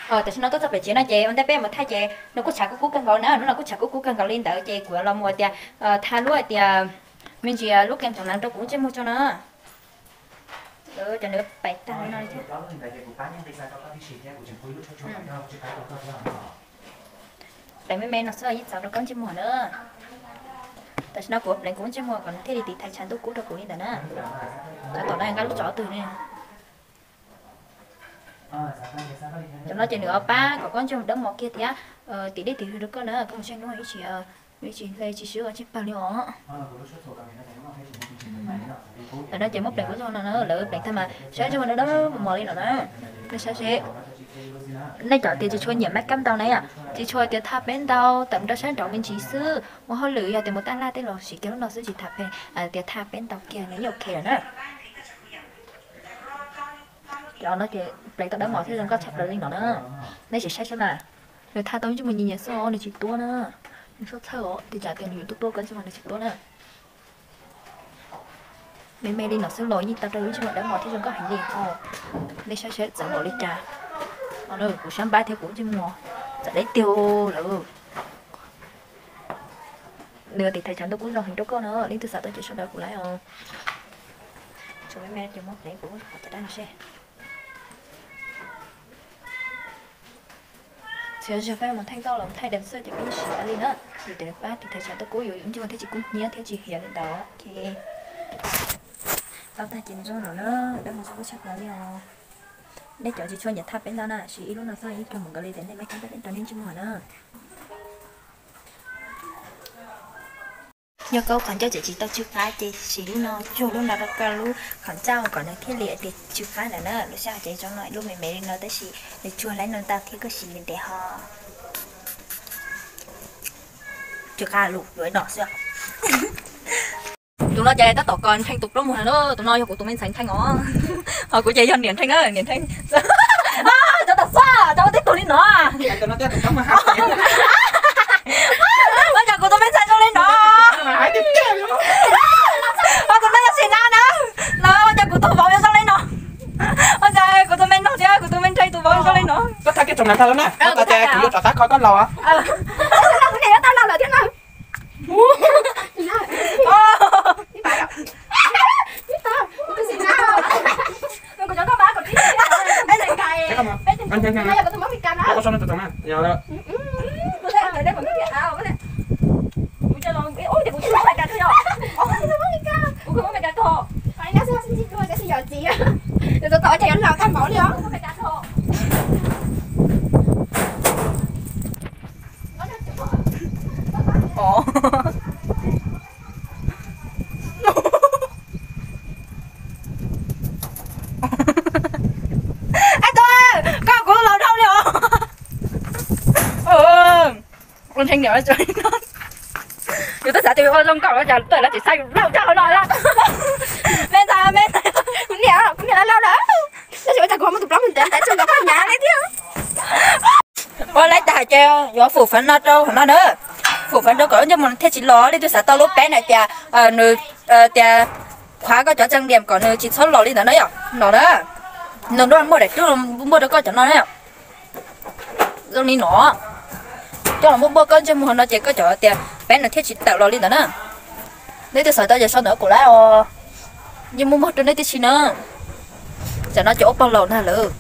Tam sim no tuaj txog pem tsev no ces ua ntej peb mus thaij ces nws kuj tshav kub kub kawg nkaus na, hnub no kuj tshav kub kub kawg nkaus li ntawd ces kuv los mus tias thaij lub tias me ntsis lub kem txhoov hnav rau kuv ntsej muag tso na. Cov nws pais tag li no li thiab. Pleev me me no xwb yeej txaus rau koj ntsej muag na. Tam sim no kuv pleev kuv ntsej muag kom nws thiaj li tiv thaiv tshav ntuj kub rau kuv li ntawd na. Cov tom no nqa lub tsov twg ne. Cov no ces nws pab kom koj ntsej muag dawb mos kiag thiab tim dej tim hwv rau koj na, koj mus saib hnub ib tsis hle tsis swb ua tsis pawg li os. Tam no ces muab pleev kuv zog no na, lawv pleev tag mas saib ntsej muag dawb mos li no na. Nej saib seb, nej cov tias tsis tshua nyiam make up ntau na, tsis tshua tias tha peb ntau, tawm rau sab nraud me ntsis xwb, ua hauj lwm yog tias mus taj laj tej los siv kiag lub no xwb tsis tha phem, tias tha peb ntau kiag no yeej ok lawm na. Cov no ces pleev tau dawb mos thiab zoo nkauj tshaj plaws li no na. Nej sim saib saib mas, nws tha tau ntsej muag nyias nyias xwb os, nws tsis tuab na. Nws sab txhawj os, tis tsam tias nws yuav tuab tuab koj ntsej muag nws tsis tuab na. Me me li no xwb los yeej tau rau lub ntsej muag dawb mos thiab zoo nkauj heev li os. Nej saib saib txawv npaum li cas. Kuv sab npab thiab kuv ntsej muag txawv deb tiag lawm. Nws tiv thaiv tshav ntuj kub zoo heev rau koj no, leej twg xav tau ces sau ntawv kuv lawm os. Tsuas me me ces muab pleev kuv qhov caj dab no seb. Txhia zaug peb mus thaij nkauj los thaij dev xwb ces peb siv tas li na. Vim tias pab tiv thaiv tshav ntuj kub yuav ntsej muag thiaj tsis kub hnyiab thiab tsis hiav li ntawd. Tau tag ces zoo no na, dawb mos tshaj plaws li os. Nej cov tsis tshua nyiam tha peb ntau na, siv ib lub no xwb yeej kawg nkaus li tias nej make up rau nej ntsej muag na. Yog koj qhov ncauj tseem tsis tau tsw qab ces siv lub no, tsuag lub no rau koj lub qhov ncauj kom nws thiaj li tias tsw qab ntawd na. Lub sij hawm ces zoo no lub me me li no tab sis nws tsuag lawm no ntau thiab koj siv ntev ho. Tsw qab lus yuav no xwb. Tus no ces tab tom kos ntshee tus plaub muag no, tus no yog kuv tus me ntxhais ntshee os. Ho kuv ces yog niam ntshee na, niam ntshee. Cov tom xab cov ua tib tug li no. Ua cas kuv tus me ntxhais zoo li no? Ua tus me ntxhais na na, los ua cas kuv tus vauv yuav zoo li no? Ua cas kuv tus me noog thiab kuv tus me ntshee tus vauv zoo li no? Koj thaij kiag tsoom na tag lawm na, koj tas ces kuv yuav rov qab kho koj laus. Kuv niam yuav tau laus lawm thiab na. Koj kuv laus dhau li os. Ua ntshee niam ua tsaug li no. Yus twb xav tias yus ua zoo nkauj los cas tuaj lawv tseem xav yus laus dhau no. Me ntxhais, me ntxhais, kuv niam, kuv niam laus lawm. Tab sis ua cas kuv ho muaj tus plaub mus ntev ntev tso nkawd poj hnyav li thiab. Ua li cas hais tias yuav fum fev no rau hauv no na. Fum fev rau kom lub ntsej muag thiaj tsis los, leej twg xav tau lub peb na tias nws tias qhuav koj cov tseem diam kom nws tsis txhob los li ntawd na yom. No na, nws nruab muaj daim tub muaj rau koj cov no na. Zoo li no, coj los muab npuaj koj ntsej muag no ces koj cov tias peb nws thiaj tsis tawm los li ntawd na. Leej twg xav tau ces sau ntawv kuv lawm os. Yeej muaj muag rau nej tib si na. Tam no ces ua pog laus ntag lawm.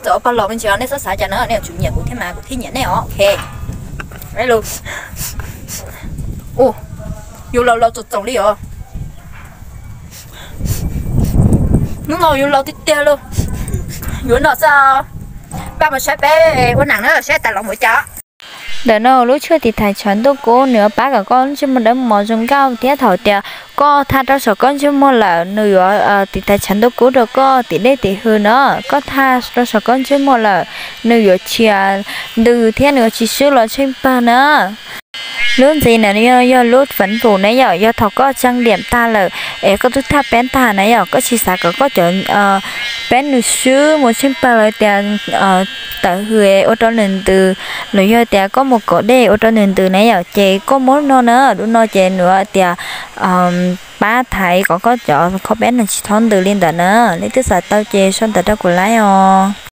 Txawm ua pog laus me ntsis nej txhob xav cas na, nej yuav tsum nyiam kuv thiab mas kuv thiaj nyiam nej os. Ok. Ua, yus laus laus txoom txoom li os. Hnub no yus laus tiag tiag lauj. Yuav no xwb. Pab mus saib peb ua nam na, saib tas los mus cas. Ntawm no lub tshuaj tiv thaiv tshav ntuj kub nws yuav pab kom koj ntsej muag dawb mos zoo nkauj thiab thaum tias koj thaj rau saum koj ntsej muag lawm nws yuav tiv thaiv tshav ntuj kub rau koj tim dej tim hwv na. Koj thaj rau saum koj ntsej muag lawm nws yuav tsis ntws thiab nws yuav tsis swb los tsheej pawg na. Lub ntxiv na yog lub fev vum na yom, yog thaum koj tseem diam tag lawm es koj twb thaj peb tag na yom, koj tsis xav kom koj cov peb nws swb mus tsheej pawg los tias tawm hws ua rau nws ntws, los yog tias koj mus kaum dej ua rau nws ntws na yom, ces koj muab no na, lub no ces nws tias pab thaiv kom koj cov kho peb nws tsis txhob ntws li ntawd na. Leej twg xav tau ces sau ntawv rau kuv lawm os.